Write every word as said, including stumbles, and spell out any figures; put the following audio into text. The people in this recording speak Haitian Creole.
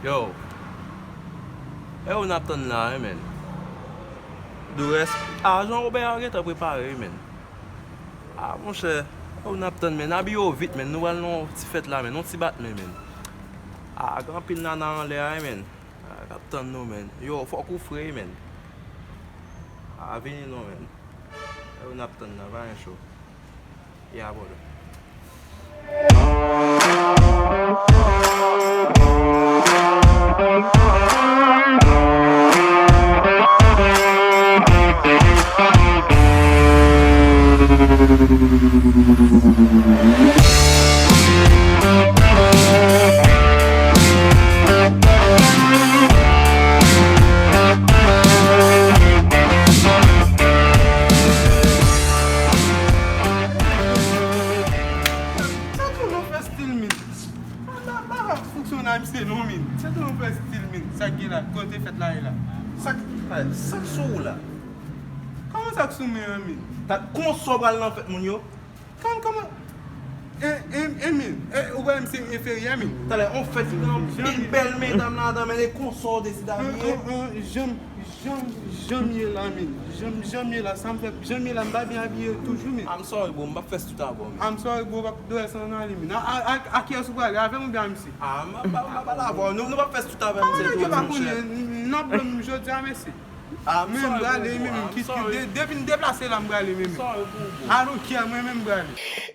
Yo, e ou n ap tann la, wi, men. Dourès, a, Jean Robert a gentan prepare, wi, men. A, monchè, e ou n ap tann, men. Abiye w vit, men. Nou pral nan yon ti fèt la, men. Yon ti batmen, men. A, gen anpil nana anlè a, wi, men. A, k ap tann nou, men. Yo, fòk ou fre, wi, men. A, vini non, men. E ou n ap tann la, pa gen cho. Yeah, brother. Sa tou nou fè stil, men. Sa pa, pa, pa fonksyone a misye non, men. Sa tou nou fè stil, men. Sa k gen la, kote fèt la ye la. Sa k, sa k sou ou la? Kòman sa k sou mwen an, men? Ta, konsò pral nan fèt moun yo? Kòman, kòman? E, e, e, men. E, ou wè misye enferyè, men. Talè, on fèt ki gen anpil bèl medam ladan, men e konsò w deside abiye. An, an, an, janm, janm, janm ye la, men. Janm, janm ye la, sa m fè, janm ye la, m pa byen abiye toujou, men. I'm sorry, bro, m p ap fè stil avè w, men. I'm sorry, bro, p ap dwe san nan li, men. A, a, a, a kiyès ou prale? Avè m oubyen a misye? A, m ap, m ap, m ap pale avè w. Nou, nou p ap fè stil avè misye tou, monchè. Kòman nèg yo pa konnen? N ap jwenn jodi a, mesye. Ah, I'm sorry, bro, bro. I'm sorry. Mwen menm m prale, men menm. Kit, kit, de-, depi n deplase la, m prale, men menm. Sorry, bro, bro. I don't care, mwen menm m prale.